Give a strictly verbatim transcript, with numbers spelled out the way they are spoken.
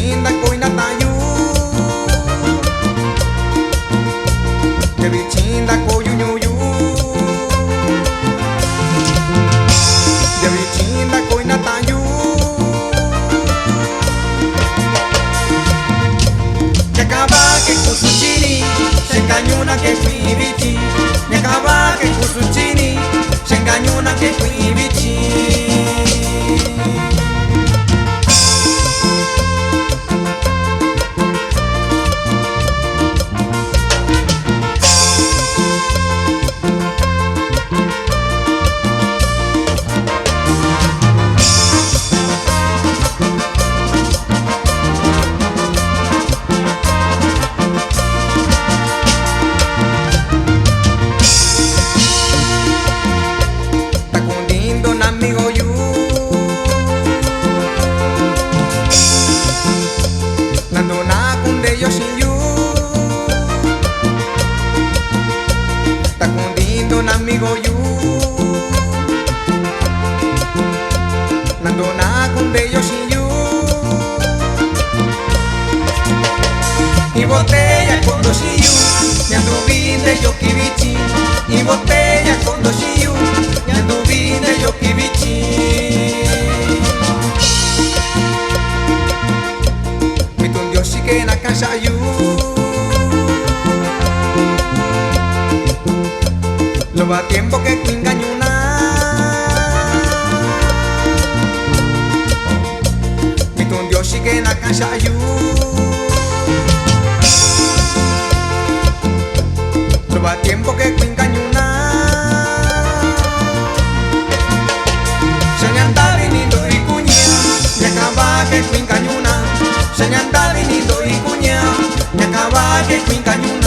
Inda ko inatayu. Yawi chinda ko yuñuyu. Yawi chinda ko inatayu. Ñakava ke kusu chini, xengañuna ke kuivichi. Ñakava ke kusu chini, xengañuna ke kuivichi. Takundindo namigo yu. Nando nakunde yo sin yu. Takundindo namigo yu. Nando nakunde yo sin yu. Iboteya kondo sin yu. Ñanduvinde yo kivichi. Iboteya kondo sin yu. Ñanduvinde yo kivichi. Mitun Dios xike na kaxayu. Lova tiempo ke kuingañuna. Mitun Dios xike na kaxayu. Lova tiempo ke kuingañuna. Xañandavinindo ikuña. Ñakava ke kuingañuna. Xañandavinindo ikuña. Ñakava ke kuingañuna.